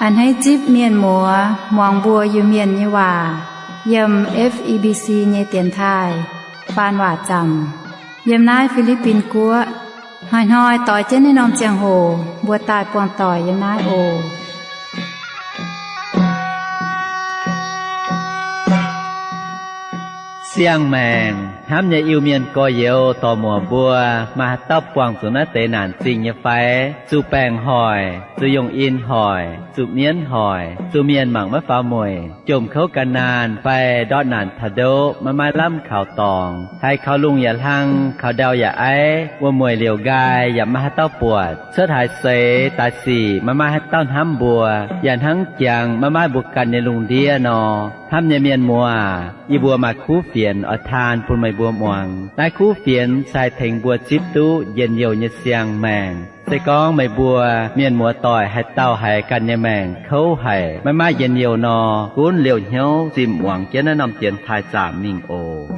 A'hneiv zipv mienh muoz muangx mbuo Iu-Mienh nyei waac yiem F E B C nyei dienx taaih faan waac zaamc yiem naaiv Fi^li^bin Guoqv. Hnoi-hnoi doix jienv naaiv norm ziangh hoc mbuo daaih buangh doic yiem naaiv oc. Siang-maengc hnamv nyei Iu-Mienh gorx-youz dorc-muoc mbuo, maaih haaix dauh buangh zuqc naaiv deix naanc zingh nyei fai? Zuqc baengc hoic, zuqc yungh in hoic, zuqc mienv hoic, zuqc mienh mangc maiv faaux mueic, jomc kouv gan naanh fai ndortv naanc taux ndoqv maiv maaih lamh kaux dorngx, haiz kaux lungh yaac hlang, kaux ndau yaac aiv, wuom-mueic liouc nqaai yaac maiv maaih haaix dauh buatc, cuotv haaix seix daaih sic maiv maaih haaix dauh hnamv mbuo, yaac hnangv jangx maiv maaih mbuo ganh nyei lungh ndiev nor. Hnamv nyei mienh muoz, yie mbuo maaih kuv fienx oix taan bun meih mbuo muangx. Naaiv kuv fienx se haih tengx mbuo zipv duqv njien-youh nyei siang-maengc. Se gorngv meih mbuo mienh muoz doic haaix dauh haiz ganh nyei maengc kouv haic, maiv maaih njien-youh nor, gunv liouh hnyouv zinh muangx jienv naaiv norm dienx taaih zaamc mingh oc.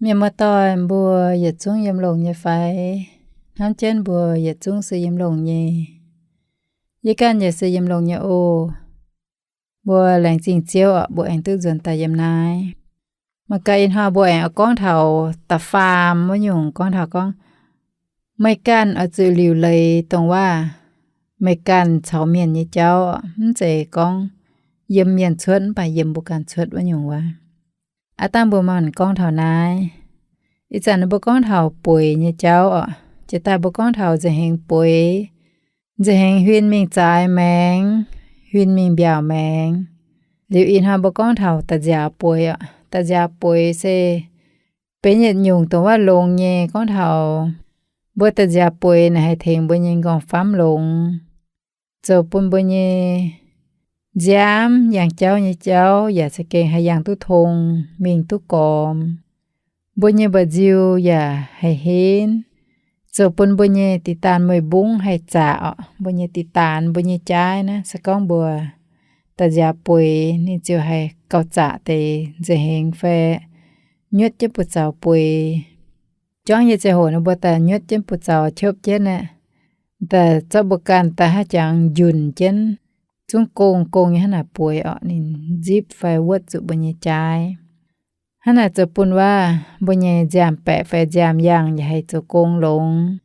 Mienh muoz-doic mbuo yietc zungv yiem longx nyei fai? Hnamv jienv mbuo yietc zungv se yiem longx nyei. Yie ganh yaac se yiem longx nyei oc. Mbuo laengz zingh Ziouv oc, mbuo aengx duqv nzuonx daaih yiem naaiv. Mangc gaax ih hnoi mbuo aengx oix gorngv taux da'faam wuov nyungc, gorngv taux gorngv meih ganh oix zuqc liuc leiz dongh waac meih ganh caux mienh nyei jauv, mv zeiz gorngv yiem mienh cuotv mv baac yiem mbuo ganh cuotv wuov nyungc wuov. Aav dangh mbuo maanc gorngv taux naaiv. Ih zanc mbuo gorngv taux bueix nyei jauv oc. Jiex daaih mbuo gorngv taux nza'hengx bueix, nza'hengx huin mingh zaaix maengx, huin mingh mbiaauc maengx. Liuz ih hnoi mbuo gorngv taux da'nziaaux bueix oc. Da'nziaaux bueix se benx yietc nyungc dongh waac longx nyei gorngv taux mbuo da'nziaaux bueix naaic haih tengx mbuo nyei nqorngv-famv longx, zoux bun mbuo nyei nziaamv yangh jauv nyei jauv yaac za'gengh haih yangh duqv tong, mingh duqv gormx. Mbuo nyei mba'nziu yaac haih henv, zoux bun mbuo nyei diqc daanh meih mbungv haih zaqc oc. Mbuo nyei diqc daanh, mbuo nyei jaaiv naaiv, se gorngv mbuo da'nziaaux bueix, ninh ziouc haih gauh zaqc deix nza'hengx fai nyuotv jienv buoz-zaux bueix. Juangv nyei ziangh hoc nor mbuo daaih nyuotv jienv buoz-zaux qopv jienv aqv, daaih zorqv mbuo ganh daaih haaix jangx njunc jienv, zungv gong gong nyei hnangv naaic bueix oc. Ninh nzipv fai wuotv zuqc mbuo nyei jaaiv. Hnangv naaic zoux bun waac mbuo nyei nziaamv-baeqc fai nziaamv-yangh yaac haih zoux gong longx,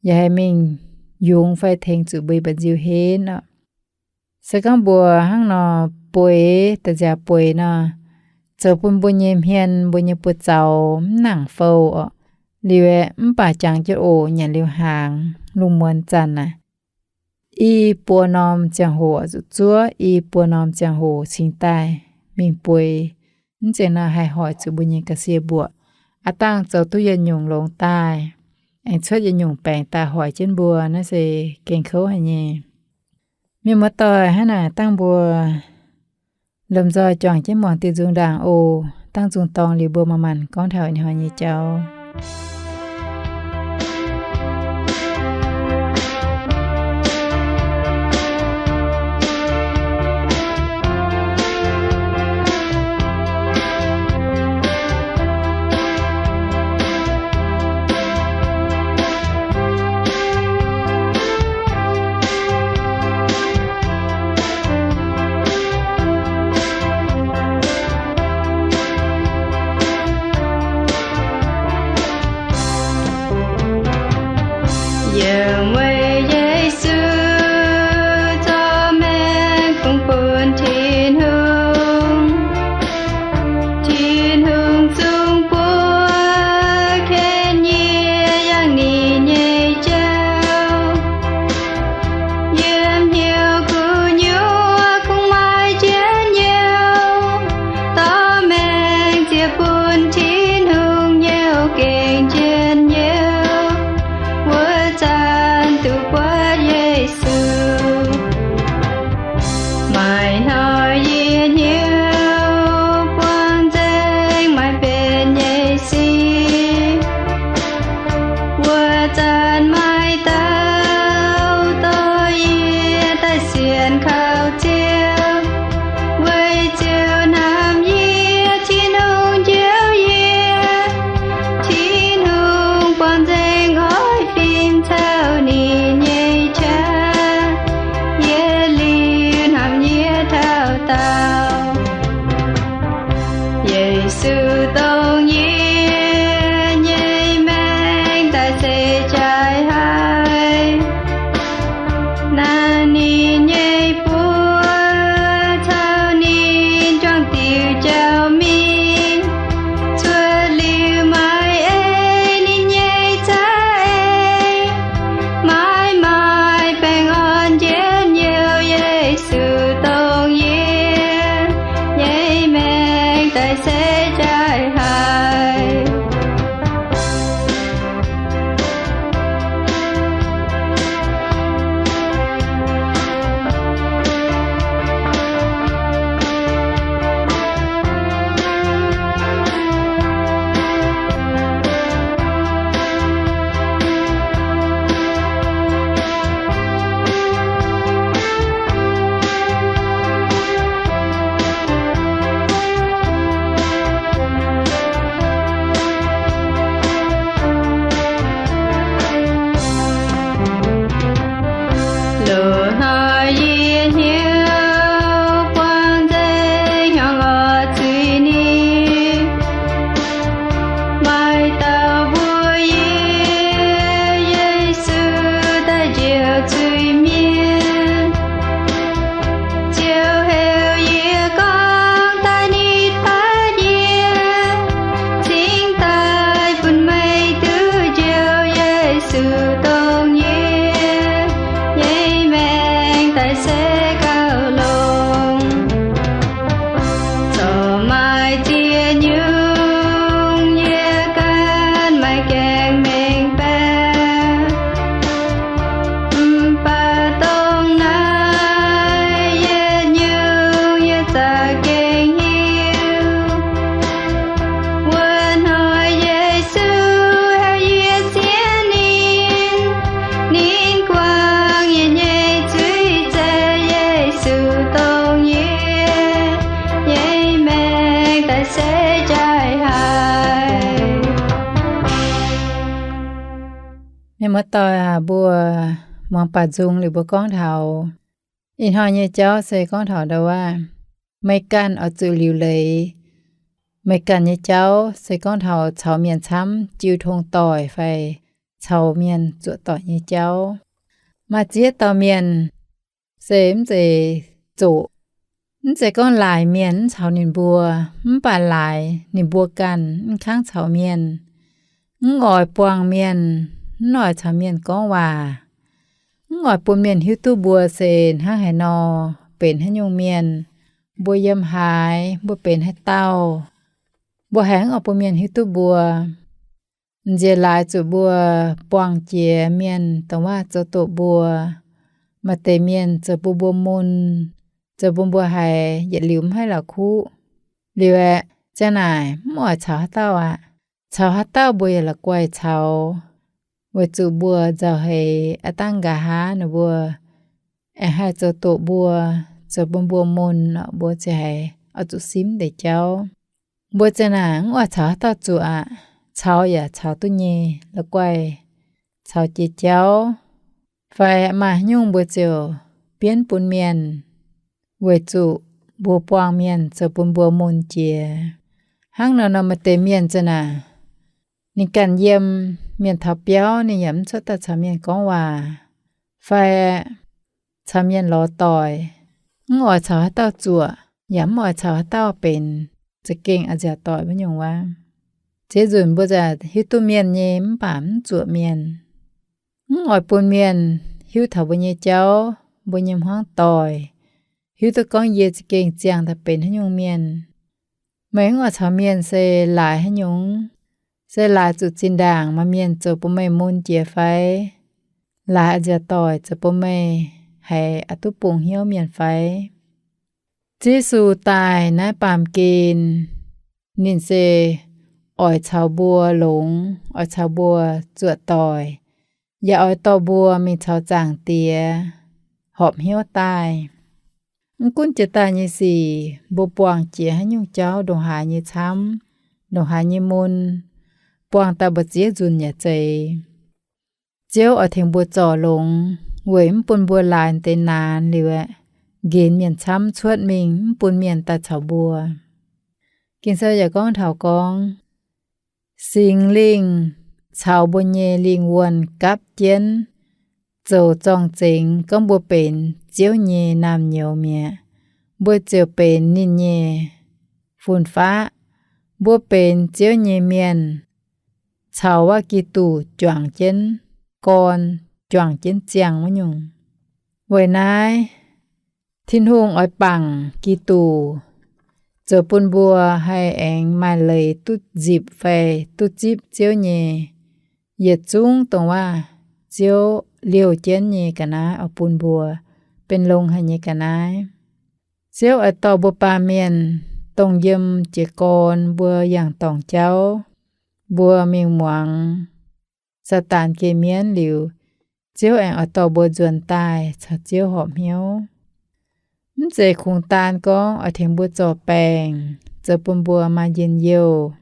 yaac haih mingh yungz fai tengx zuqc mbuo nyei mba'nziu henv oc. Se gorngv mbuo hnangv nor bueix, da'nziaaux bueix nor, zoux bun mbuo nyei hmien, mbuo nyei buoz-zaux mv nangc fou oc. Liuz aeqv, mv baac jangx jienv oc, nyanc liuz hnaangx, lungh muonz zanc aac, i buo norm ziangh hoc zuqc zuov, i buo norm ziangh hoc cingx daaih mingh bueix. Mv zeiz nor haih hoic zuqc mbuo nyei ga'sie mbuoqc. Aav dangh zoux duqv yietc nyungc longx daaih, aengx cuotv yietc nyungc baengc daaih hoic jienv mbuo, naaiv se gengh kouv haic nyei. Mienh muoz-doic, hnangv naaic dangh mbuo lomh nzoih juangc jienv muangx diuh nzung ndaangc oc. Dangh nzung dorngx liuz mbuo manc-manc gorngv taux ih hnoi nyei jauv. Yesu dongh yie nyei maengc daaih se jaaix haic. Naaiv ninh nyei buoz caux ninh juangc diuc jauv mingh, cuotv liuz maaih ei ninh nyei za'eix, maiv maaih baengh orn njien-youh. Yesu dongh yie nyei maengc daaih se jaaix haic. Loz-hnoi yie hnyouv buangh nzengc hnyangx orqc zuiz ninh, maaih dauh mbuox yie, Yesu daaih njoux zuiz-mienh. Ziouv heuc yie gorngv daaih nitv batv yie, cingx daaih bun meih duqv njoux. Yesu dongh yie nyei maengc daaih se gauh longx. Corc maaih ziex nyungc yie ganh maiv gaengh mengh baeqc, mv baac dongh naaiv yietc nyungc yie za'gengh hiuv. Wuov hnoi Yesu heuc yie sienx ninh, ninh guangc yie nyei zuiz zeiv. Yesu dongh yie nyei maengc daaih se jaaix haic. Mienh muoz-doic aac, mbuo muangx baac nzung liuz mbuo gorngv taux ih hnoi nyei jauv se gorngv taux ndau wuov, meih ganh oix zuqc liuc leiz meih ganh nyei jauv, se gorngv taux caux mienh camv jiu tong doic fai caux mienh zuoqc doic nyei jauv. Maaih ziex dauh mienh se mv zeiz zoqc, mv zeiz gorngv laaix mienh mv caux ninh mbuo, mv baac laaix ninh mbuo ganh mv kangv caux mienh, mv oix buangh mienh, mv oix caux mienh gorngv waac, mv oix bun mienh hiuv duqv mbuo se hnangv haaix nor, benx haaix nyungc mienh, mbuo yiem haaix, mbuo benx haaix dauh. Mbuo haiz mv oix bun mienh hiuv duqv mbuo. Nziex laaix zuqc mbuo buangh jiex mienh dongh waac zoux doqc mbuo. Maaih deix mienh zoux bun mbuo mun, zoux bun mbuo haiz yietc liuz mv haih la'kuqv. Liuz aeqv, ziang naaic mv oix caux haaix dauh aqv. Caux haaix dauh mbuo yaac la'guaih caux, weic zuqc mbuo nzauh heix aqv dangh nqa'haav ninh mbuo aengx haih zoux doqc mbuo, zoux bun mbuo mun, mbuo ziouc haiz oix zuqc simv deix jauv. Mbuo ziang naaic mv oix caux haaix dauh zuoqc aqv. Caux yaac caux duqv nyei, la'guaih caux jiex jauv. Fai maaih haaix nyungc mbuo ziouc bienv bun mienh, weic zuqc mbuo buangh mienh zoux bun mbuo mun jiex. Hnangv nor nor maaih deix mienh ziang naaic, ninh ganh yiem mienh taux biauv ninh yaac mv cuotv daaih caux mienh gorngv waac, fai caux mienh lorz doic, mv oix caux haaix dauh zuoqc, yaac mv oix caux haaix dauh benx za'gengh a'nziaauc doic wuov nyungc waac. Ziex nzunc mbuo za'gengh hiuv duqv mienh nyei mv baac mv zuoqc mienh. Mv oix bun mienh hiuv taux mbuo nyei jauv, mbuo nyei hmuangv doic, hiuv duqv gorngv yie za'gengh ziangh daaih benx haaix nyungc mienh. Meih mv oix caux mienh se laaix haaix nyungc? Se laaix zuqc zinh ndaangc maaih mienh zoux bun meih mun jiex fai? Laaix a'nziaauc doic zoux bun meih haiz aqc duqv bungx hnyouv mienh fai? Yesu daaih naaiv baamh gen, ninh se oix caux mbuo longx, oix caux mbuo zuoqc doic, yaac oix dorh mbuo mingh caux Zaangc Diex horpc hnyouv daaih. Mv gunv jiex daaih nyei sic mbuo buangh jiex haaix nyungc jauv ndongc haaix nyei camv, ndongc haaix nyei mun, buangh daaih mbu'ziex nzunc yaac zeiz. Ziouv oix tengx mbuo zorc longx weic mv bun mbuo laaix deix naanx liuz aeqv, nqenx mienh camv cuotv mingh mv bun mienh daaih caux mbuo. Ging-Sou yaac gorngv taux gorngv, Singx Lingh caux mbuo nyei lingh wuonh gapv jienv zoux zorng-zengx gorngv mbuo benx Ziouv nyei naamh nyouz mi'aqv. Mbuo ziouc benx ninh nyei fun-faqv. Mbuo benx Ziouv nyei mienh caux wuov Giduc juangc jienv gorn, juangc jienv ziangh wuov nyungc. Weic naaiv, Tin-Hungh oix bangc Giduc, zoux bun mbuo haih aengx maaih leiz duqv nzipc fai duqv zipv Ziouv nyei yietc zungv dongh waac Ziouv liouh jienv nyei ga'naaiv oix bun mbuo, benx longx haic nyei ga'naaiv. Ziouv oix dorh mbuo baamh mienh, dongh yiem jiez gorn mbuo yangh dorngc jauv, mbuo mingh muangx Saadaan geh mienv liuz, Ziouv aengx oix dorh mbuo nzuonx daaih caux Ziouv horpc hnyouv. Mv zeiz kungx daan gorngv oix tengx mbuo zorc baengc, zoux bun mbuo maaih njien-youh,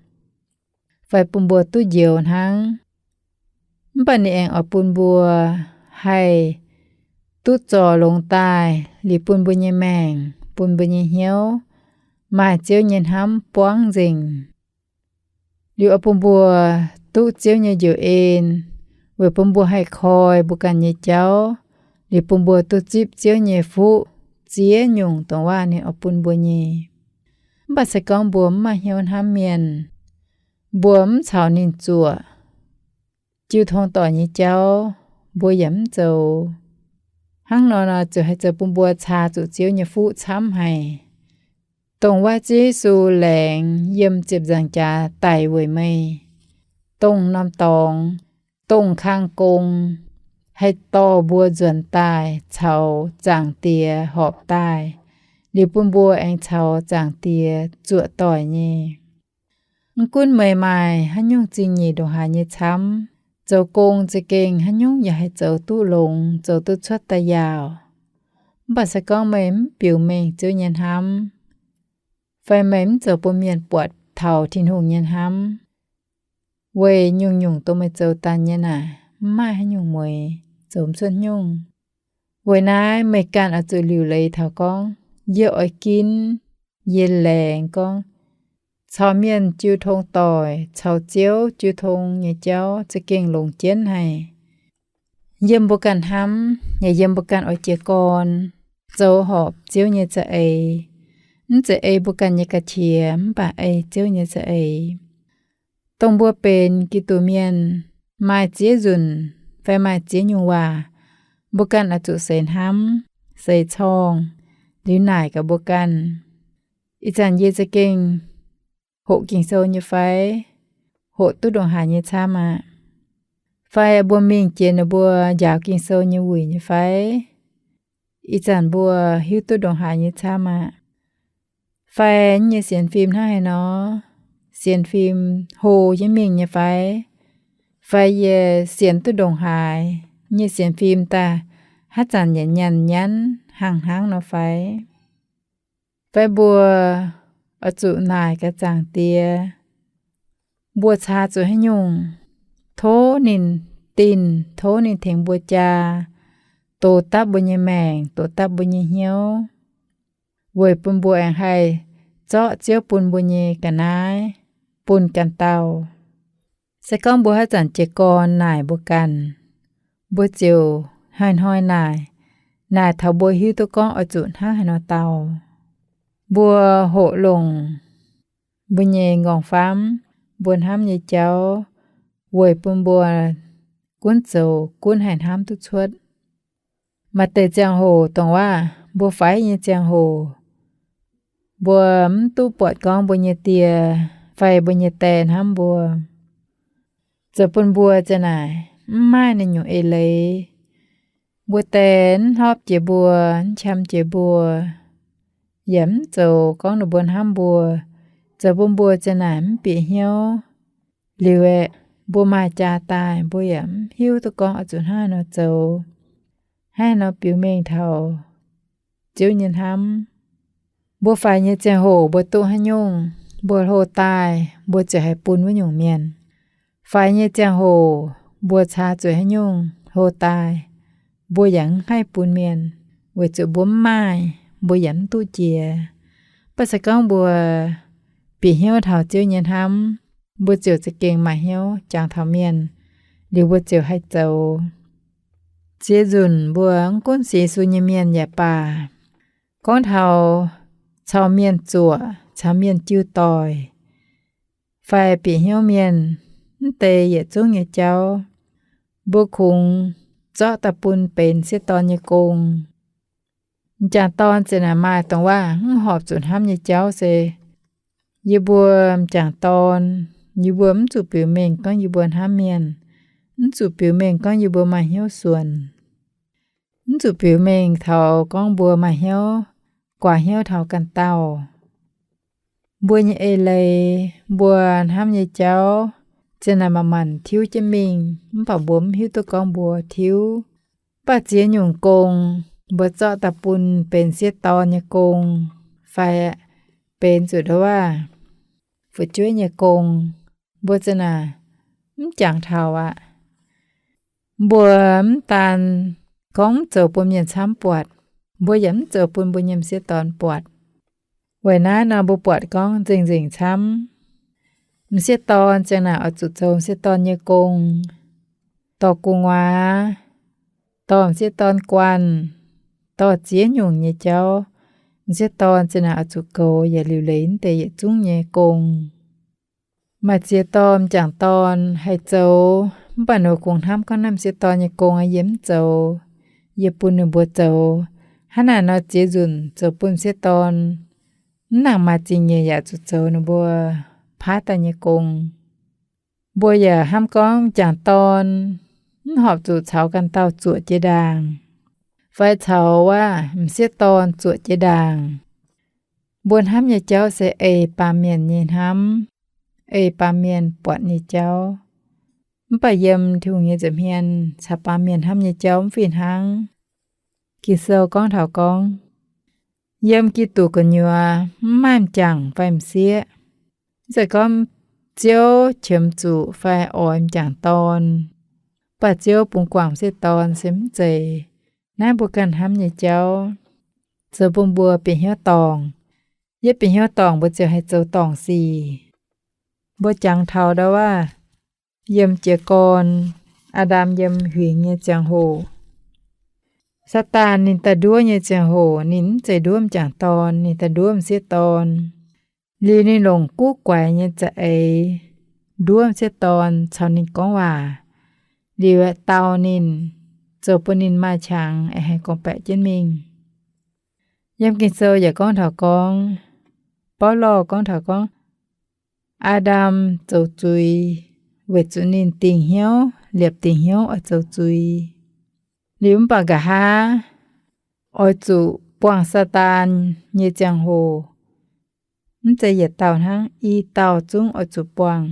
fai bun mbuo duqv njoux hnangv. Mv baac ninh aengx oix bun mbuo haih duqv zorc longx daaih liuz bun mbuo nyei maengc, bun mbuo nyei hnyouv maaih Ziouv nyei hnamv buangv nzengc. Liuz oix bun mbuo duqv Ziouv nyei njoux-en, weic bun mbuo haih koi mbuo ganh nyei jauv, liuz bun mbuo duqv zipv Ziouv nyei fuqv ziex nyungc dongh waac ninh oix bun mbuo nyei. Mv baac se gorngv mbuo mv maaih hnyouv hnamv mienh, mbuo mv caux ninh zuoqc, jiu tong doic nyei jauv mbuo yaac mv zoux. Hnangv nor nor ziouc haih zoux bun mbuo caa zuqc Ziouv nyei fuqv camv haic. Dongh waac Ziouv Yesu laengz yiem ziepc nzaangc jaax daic weic meih, dongh norm dorngx, dongh kang gong, haih dorh mbuo nzuonx daaih caux Zaangc Diex horpc daaih, liuz bun mbuo aengx caux Zaangc Diex zuoqc doic nyei. Mv gunv meih maaih haaix nyungc zingh nyeic ndongc haaix nyei camv, zoux gong za'gengh haaix nyungc yaac haih zoux duqv longx, zoux duqv cuotv daaih yaauc. Mv baac se gorngv meih mv biux mengh Ziouv nyei hnamv, fai meih mv zoux bun mienh buatc taux Tin-Hungh nyei hnamv, weic nyungc-nyungc dongh meih zoux daaih nyei naaic, mv maaih haaix nyungc mueiz, zoux mv cuotv nyungc. Weic naaiv meih ganh oix zuqc liuc leiz taux gorngv, yie oix ginv, yie laengz gorngv, caux mienh jiu tong doic, caux Ziouv jiu tong nyei jauv za'gengh longx jienv haic. Yiem mbuo ganh hnamv, yaac yiem mbuo ganh oix jiez gorn zoux horpc Ziouv nyei za'eix. Mv zeiz ei mbuo ganh nyei ga'qiex, mv baac ei Ziouv nyei za'eix. Dongh mbuo benx Giduc mienh, maaih ziex nzunc fai maaih ziex nyungc waac, mbuo ganh oix zuqc seix hnamv, seix corngh, liuz naaic gaax mbuo ganh. Ih zanc yie za'gengh hoqc Ging-Sou nyei fai? Hoqc duqv ndongc haaix nyei camv aqv? Fai mbuo mingh jiex ninh mbuo njaaux Ging-Sou nyei wuic nyei fai? Ih zanc mbuo hiuv duqv ndongc haaix nyei camv aqv? Fai yie nyei sienx fim hnangv haaix nor? Sienx fim hlo jienv mingh nyei fai? Fai yie sienx duqv ndongc haaix nyei sienx fim daaih haaix zanc yaac nyanc nyanv hnangv hnangv nor fai? Fai mbuo oix zuqc naaic gaax Zaangc Diex, mbuo caa zuqc haaix nyungc, tov ninh dinh, tov ninh tengx mbuo jaa, dox dapv mbuo nyei maengc, dox dapv mbuo nyei hnyouv, weic bun mbuo aengx haih zorqv Ziouv bun mbuo nyei ga'naaiv bun ganh dauh. Se gorngv mbuo haaix zanc jiez gorn naaic mbuo ganh, mbuo ziouc hnoi-hnoi naaic, naaic taux mbuo hiuv duqv gorngv oix zuqc hnangv haaix nor dau. Mbuo hoqc longc mbuo nyei m'nqorngv-famv, mbuo hnamv nyei jauv, weic bun mbuo gunv zoux gunv haih hnamv duqv cuotv. Maaih deix ziangh hoc dongh waac mbuo faix nyei ziangh hoc, mbuo mv duqv buatc gorngv mbuo nyei die fai mbuo nyei die hnamv mbuo, zoux bun mbuo ziang naaic mv maaih naaiv nyungc eix leiz. Mbuo die mv hlopv jiex mbuo, mv qam jiex mbuo, yaac mv zoux gorngv ninh mbuo hnamv mbuo, zoux bun mbuo ziang naaic mv bieqc hnyouv. Liuz aeqv, mbuo maaih jaa daaih, mbuo yaac mv hiuv duqv gorngv oix zuqc hnangv haaix nor zoux, hnangv haaix nor biux mengh taux Ziouv nyei hnamv. Mbuo faix nyei ziangh hoc mbuo duqv haaix nyungc, mbuo hlo daaih mbuo ziouc haih bun wuov nyungc mienh. Faix nyei ziangh hoc mbuo caa zuqc haaix nyungc, hlo daaih mbuo yaac mv haih bun mienh, weic zuqc mbuo mv maaih, mbuo yaac mv duqv jiex. Mv baac se gorngv mbuo bieqc hnyouv taux Ziouv nyei hnamv, mbuo ziouc za'gengh maaih hnyouv jangx taux mienh, liuz mbuo ziouc haih zoux. Ziex nzunc mbuo mv gunv sienx Yesu nyei mienh yaac baac, gorngv taux caux mienh zuoqc, caux mienh jiu doic, fai bieqc hnyouv mienh mv deix yietc zungv nyei jauv, mbuo kungx zorqv daaih bun benx sieqv dorn nyei gong. M'jangc dorn ziouc naaic maaih dongh waac mv horpc zuqc hnamv nyei jauv se, yie mbuo m'jangc dorn, yie mbuo mv zuqc biux mengh gorngv yie mbuo hnamv mienh, mv zuqc biux mengh gorngv yie mbuo maaih hnyouv suonc, mv zuqc biux mengh taux gorngv mbuo maaih hnyouv, guaax hnyouv taux ganh dauh. Mbuo nyei eix leiz, mbuo hnamv nyei jauv, ziouc naaic manc-manc tiuv jienv mingh, mv baac mbuo mv hiuv duqv gorngv mbuo tiuv. Mv baac ziex nyungc gong, mbuo zorqv daaih bun benx sieqv dorn nyei gong, fai benx zuqc ndouv, fu'jueiv nyei gong, mbuo ziouc naaic mv jangx taux aqv. Mbuo mv daan gorngv mv zoux bun mienh camv buatc, mbuo yaac mv zoux bun mbuo nyei m'sieqv dorn buatc. Weic naaiv nor mbuo buatc gorngv nzengc-nzengc camv, m'sieqv dorn ziang naaic oix zuqc zoux m'sieqv dorn nyei gong, dorh gu'nguaaz, dorh m'sieqv dorn guanh, dorh ziex nyungc nyei jauv, m'sieqv dorn ziang naaic oix zuqc goux yaac liuc leiz mv deix yietc zungv nyei gong. Maaih ziex dorh m'jangc dorn haih zoux, mv baac ninh kungx hnamv gorngv naaiv m'sieqv dorn nyei gong yie mv zoux, yie bun ninh mbuo zoux. Hnangv naaic nor ziex nzunc zoux bun m'sieqv dorn mv nangc maaih zingh nyeic yaac zuqc zoux ninh mbuo paaiv daaih nyei gong. Mbuo yaac hnamv gorngv m'jangc dorn mv horpc zuqc caux ganh dauh zuoqc jiex ndaangc, fai caux wuov m'sieqv dorn zuoqc jiex ndaangc. Mbuo hnamv nyei jauv se ei baamh mienh nyei hnamv, ei baamh mienh buatc nyei jauv. Mv baac yiem Tin-Hungh nyei nza'hmien caux baamh mienh hnamv nyei jauv mv fih hnangv. Ging-Sou gorngv taux gorngv, yiem Giduc gu'nyuoz mv maaih m'jangc fai m'sieqv. Mv zeiz gorngv Ziouv qiemx zuqc fai oix m'jangc dorn, mv baac Ziouv bungx guangc m'sieqv dorn se mv zeiz. Naaiv mbuo ganh hnamv nyei jauv, zoux bun mbuo bieqc hnyouv dorngc. Yie bieqc hnyouv dorngc mbuo ziouc haih zoux dorngc sic. Mbuo jangx taux ndau wuov, yiem jiez gorn, Aa^ndam yiem huingx nyei ziangh hoc, Saadaan ninh daaih nduov nyei ziangh hoc ninh mv zeiz nduov m'jangc dorn, ninh daaih nduov m'sieqv dorn. Liuz ninh longc guv guaix nyei za'eix nduov m'sieqv dorn caux ninh gorngv waac, liuz dau ninh, zoux bun ninh maaih qangx aengx haih gorngv-baeqc jienv mingh. Yiem Ging-Sou yaac gorngv taux gorngv, Baulo gorngv taux gorngv, Aa^ndam zoux zuiz weic zuqc ninh dingc hnyouv, liepc dingc hnyouv oix zoux zuiz. Liuz mv baac nqa'haav oix zuqc buangh Saadaan nyei ziangh hoc, mv zeiz yietc dauh hnangv, i dauh zungv oix zuqc buangh.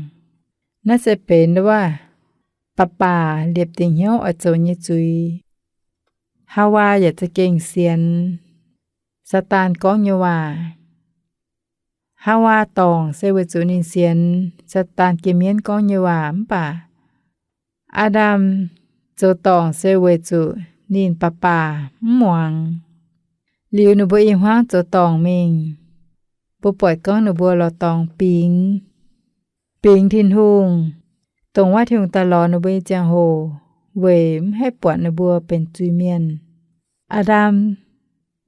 Naaiv se benx wuov baac baac liepc dingc hnyouv oix zoux nyei zuiz. Haawaa yaac za'gengh sienx Saadaan gorngv nyei waac. Haawaa dorngc se weic zuqc ninh sienx Saadaan geh mienv gorngv nyei waac mv baac Aa^ndam zoux dorngc se weic zuqc ninh baac baac mv muangx. Liuz ninh mbuo i hmuangv zoux dorngc mingh, mbuo buatc gorngv ninh mbuo lorz dorngx bingx, bingx Tin-Hungh, dongh wuov Tin-Hungh daaih lorz ninh mbuo nyei ziangh hoc weic mv haih buatc ninh mbuo benx zuiz-mienh. Aa^ndam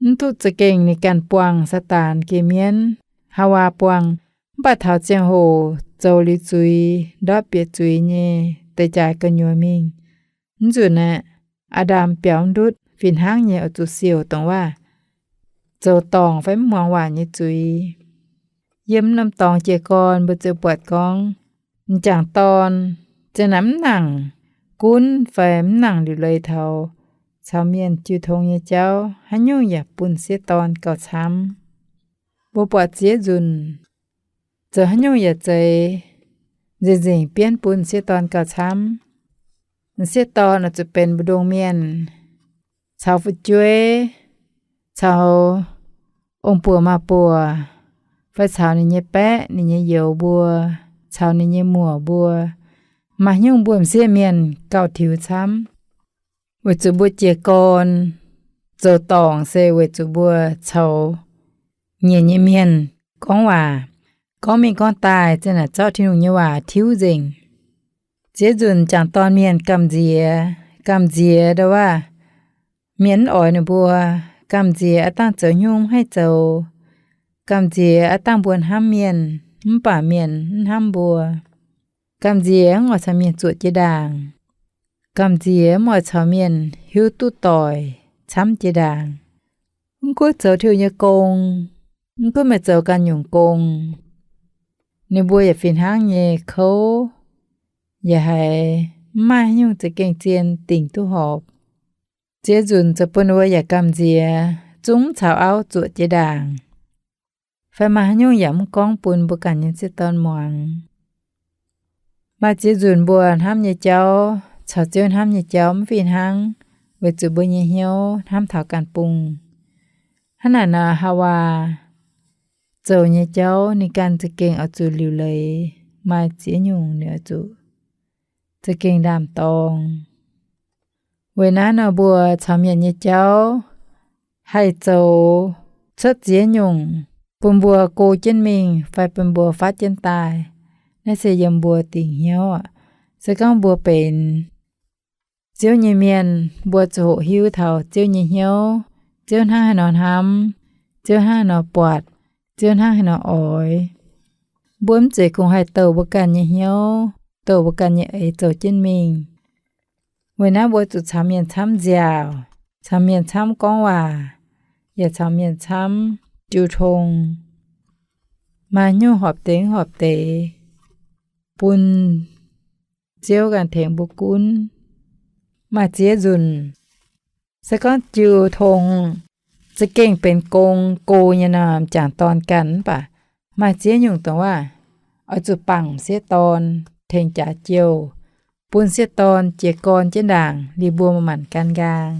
mv duqv za'gengh ninh ganh buangh Saadaan geh mienv, Haawaa buangh. Mv baac taux ziangh hoc zoux liuz zuiz, ndortv bieqc zuiz nyei deix jaaix gu'nyuoz mingh, mv nzunc aeqv, Aa^ndam biaux ndutv fih hnangv nyei oix zuqc siouc dongh waac zoux dorngc fai mv muangx waac nyei zuiz. Yiem norm dorngx jiez gorn mbuo ziouc buatc gorngv, m'jangc dorn ziouc naaic mv nangc gunv fai mv nangc liuc leiz taux caux mienh jiu tong nyei jauv, haaix nyungc yaac bun sieqv dorn gauh camv. Mbuo buatc ziex nzunc zoux haaix nyungc yaac zeiz nzengc-nzengc bienv bun sieqv dorn gauh camv. M'sieqv dorn oix zuqc benx mbu'ndongx mienh, caux fu'jueiv, caux ong-buoc maa-buoc, fai caux ninh nyei baeqv, ninh nyei youz mbuo, caux ninh nyei muoc mbuo, maaih nyungc mbuo m'sieqv mienh gauh tiux camv. Weic zuqc mbuo jiez gorn zoux dorngc se weic zuqc mbuo caux nyiec nyei mienh gorngv waac, gorngv mingh gorngv daaih, zinh naaic zorqv Tin-Hungh nyei waac tiuv nzengc. Ziex nzunc jangc dorn mienh gamh nziex, gamh nziex ndau waac, mienh mv oix ninh mbuo, gamh nziex aav dangh zoux haaix nyungc mv haih zoux, gamh nziex aav dangh mbuo hnamv mienh, mv baac mienh mv hnamv mbuo, gamh nziex mv oix caux mienh zuoqc jiex ndaangc, gamh nziex mv oix caux mienh hiuv duqv doic camv jiex ndaangc. Mv gunv zoux Tin-Hungh nyei gong, mv gunv meih zoux ganh nyungc gong, ninh mbuo yaac fih hnangv nyei kouv, yaac haiz mv maaih haaix nyungc za'gengh zien dingc duqv horpc. Ziex nzunc zoux bun ninh mbuo yaac gamh nziex, zungv caux auv zuoqc jiex ndaangc, fai maaih haaix nyungc yaac mv gorngv bun mbuo ganh nyei sieqv dorn muangx. Maaih ziex nzunc mbuo hnamv nyei jauv caux Ziouv hnamv nyei jauv mv fih hnangv, weic zuqc mbuo nyei hnyouv hnamv taux ganh bung. Hnangv naaic nor, Haawaa zoux nyei jauv ninh ganh za'gengh oix zuqc liuc leiz, maaih ziex nyungc ninh oix zuqc za'gengh ndaam-dorng. Weic naaiv nor mbuo caux mienh nyei jauv haih zoux cuotv ziex nyungc bun mbuo go jienv mingh fai bun mbuo faatv jienv daaih. Naaiv se yiem mbuo dingc hnyouv aqv. Se gorngv mbuo benx Ziouv nyei mienh, mbuo ziouc hoqc hiuv taux Ziouv nyei hnyouv, Ziouv hnangv haaix nor hnamv, Ziouv hnangv haaix nor buatc, Ziouv hnangv haaix nor oix. Mbuo mv zeiz kungx haih douc mbuo ganh nyei hnyouv, douc mbuo ganh nyei eix zoux jienv mingh. Weic naaiv mbuo zuqc caux mienh camv nziaauc, caux mienh camv gorngv waac, yaac caux mienh camv jiu tong. Maaih nyungc horpc deix mv horpc deix, bun Ziouv ganh tengx mbuo gunv. Maaih ziex nzunc, se gorngv jiu tong za'gengh benx gong go nyei nor, m'jangc dorn ganh mv baac maaih ziex nyungc dongh waac oix zuqc bangc sieqv dorn tengx jaax jouh, bun sieqv dorn jiez gorn jienv ndaangc liuz mbuo manc-manc gan nqaang.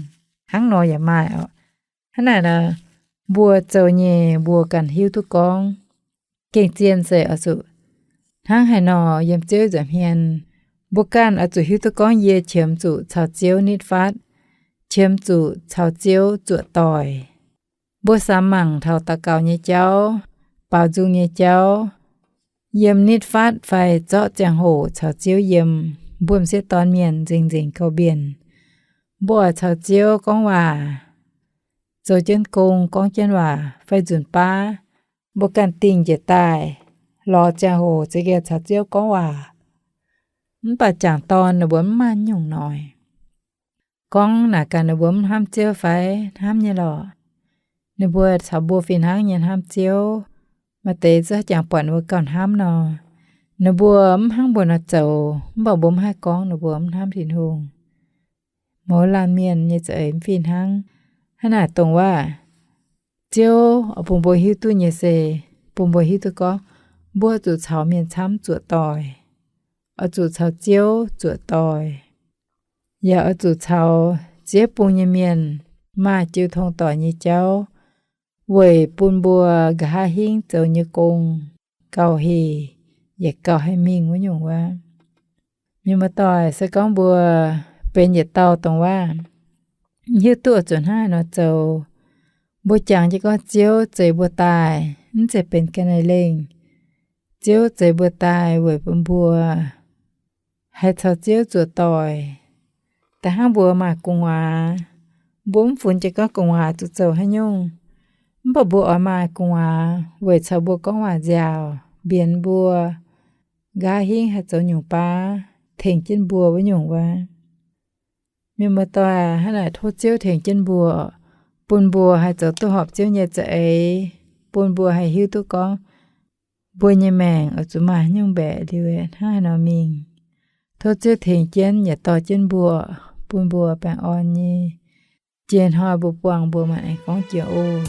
Hnangv nor yaac maaih oc. Hnangv naaic nor, mbuo zoux nyei mbuo ganh hiuv duqv gorngv, gengh zien se oix zuqc hnangv haaix nor yiem Ziouv nza'hmien. Mbuo ganh oix zuqc hiuv duqv gorngv yie qiemx zuqc caux Ziouv nitv fatv, qiemx zuqc caux Ziouv zuoqc doic. Mbuo samx mangc taux daux gaux nyei jauv, baaux nzung nyei jauv, yiem nitv fatv fai zorqv ziangh hoc caux Ziouv yiem, mbuo m'sieqv dorn mienh nzengc nzengc gauh mbienc. Mbuo oix caux Ziouv gorngv waac, zoux jienv gong, gorngv jienv waac fai nzunc baav, mbuo ganh dingh njiec daaih, lorz ziangh hoc za'gengh caux Ziouv gorngv waac. Mv baac m'jangc dorn ninh mbuo mv maaih nyungc noic. Gorngv naaic gaax ninh mbuo mv hnamv Ziouv fai? Hnamv nyei lorqc. Ninh mbuo caux mbuo fih hnangv nyei hnamv Ziouv. Maaih deix zungv jangx buatc ninh mbuo gauh hnamv nor. Ninh mbuo mv hnangv mbuo nor zoux, mv baac mbuo mv haih gorngv ninh mbuo mv hnamv Tin-Hungh. Mouz laanh mienh nyei za'eix mv fih hnangv. Hnangv naaic dongh waac Ziouv oix bun mbuo hiuv duqv nyei se, bun mbuo hiuv duqv gorngv, mbuo zuqc caux mienh camv zuoqc doic, oix zuqc caux Ziouv zuoqc doic, yaac oix zuqc caux ziex bung nyei mienh maaih jiu tong doic nyei jauv, weic bun mbuo nqa'haav hingv zoux nyei gong gauh heh, yaac gauh haih mingh wuov nyungc wuov. Mienh muoz-doic, se gorngv mbuo benx yietc dauh dongh waac, mv hiuv duqv oix zuqc hnangv haaix nor zoux, mbuo jangx jienv gorngv Ziouv zeix mbuo daaih, mv zeiz benx ga'naaiv lengh. Ziouv zeix mbuo daaih weic bun mbuo haih caux Ziouv zuoqc doic. Da'hnangv mbuo maaih gu'nguaaz, mbuo mv funx jienv gorngv gu'nguaaz zuqc zoux haaix nyungc, mv baac mbuo oix maaih gu'nguaaz weic caux mbuo gorngv waac nziaauc, mbienx mbuo, nqa'haav hingv haih zoux nyungc baav tengx jienv mbuo wuov nyungc wuov. Mienh muoz-doic, hnangv naaic tov Ziouv tengx jienv mbuo, bun mbuo haih zoux duqv horpc Ziouv nyei za'eix, bun mbuo haih hiuv duqv gorngv mbuo nyei maengc oix zuqc maaih nyungc mbaeqc liuz hnangv haaix nor mingh. Tov Ziouv tengx jienv yaac dorh jienv mbuo, bun mbuo baengh orn nyei. Jiex hnoi mbuo buangh mbuo maaih aengx gorngv jiex oc.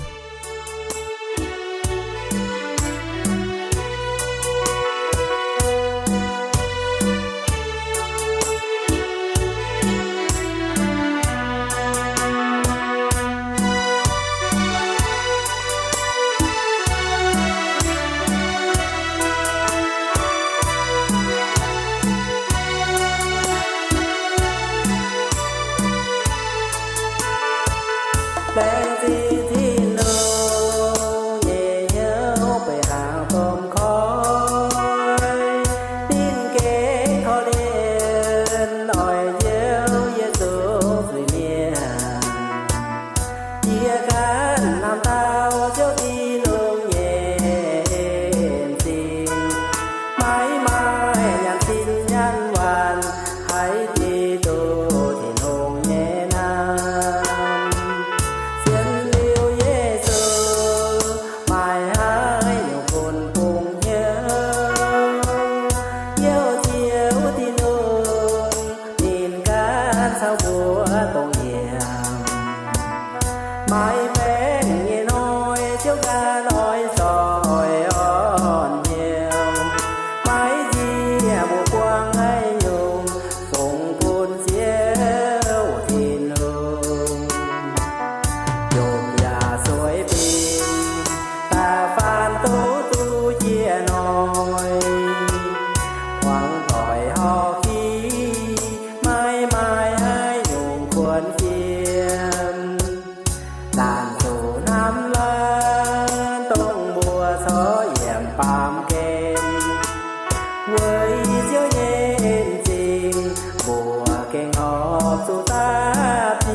Ei Ziouv nyei en-zingh, mbuo gengh horpc zuqc dapv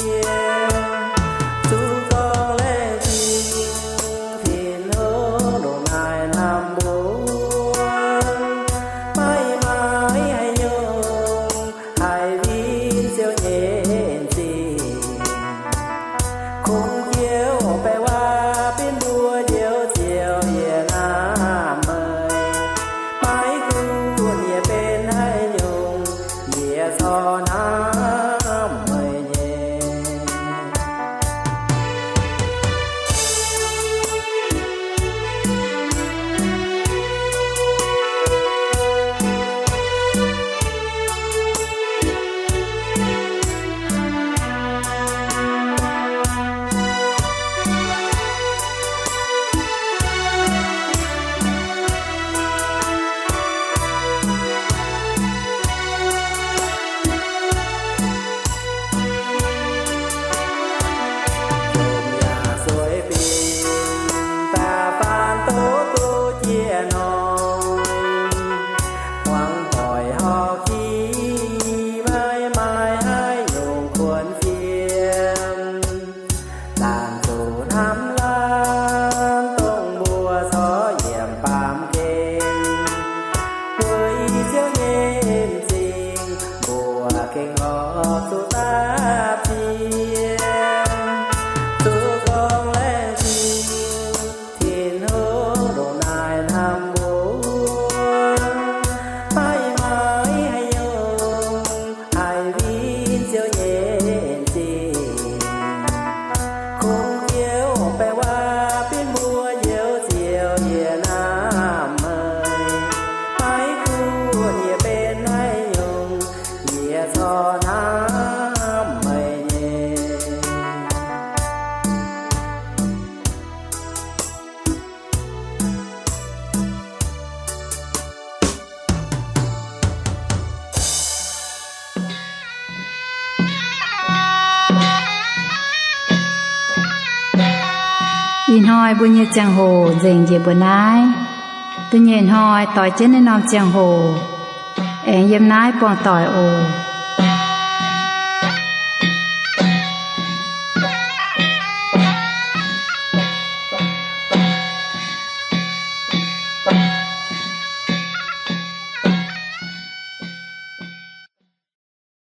ziex. Zuqc gorngv laengz zingh Tin-Hungh ndongc naaiv hnamv mbuo, maiv maaih haaix nyungc haih win Ziouv nyei en-zingh. Kungx Ziouv baeqc waac binc mbuo Njoux Ziouv yie hnamv meih, maiv gunv yie benx haaix nyungc, yie corc hnamv meih nyei. Yaac sueih binc da'faanh doqc duqv jiex noic, muangx doic horqc ki, maiv maaih haaix nyungc kuonx fiem. Laanh zuqc hnamv laanh dongh mbuo corc yiemc baamh gen. Weic Ziouv nyei en-zingh, mbuo gengh horpc zuqc dapv ziex. Zuqc gorngv laengz zingh Tin-Hungh ndongc naaiv hnamv mbuo, maiv maaih haaix nyungc haih win Ziouv nyei en-zingh. Kungx Ziouv baeqc waac binc mbuo Njoux Ziouv yie hnamv meih, maiv gunv yie benx haaix nyungc, yie corc hnamv meih nyei. Ih hnoi mbuo nyei ziangh hoc nzengc njiec mbuo naaiv. Da'nyeic hnoi doix jienv naaiv norm ziangh hoc aengx yiem naaiv buangh doic oc.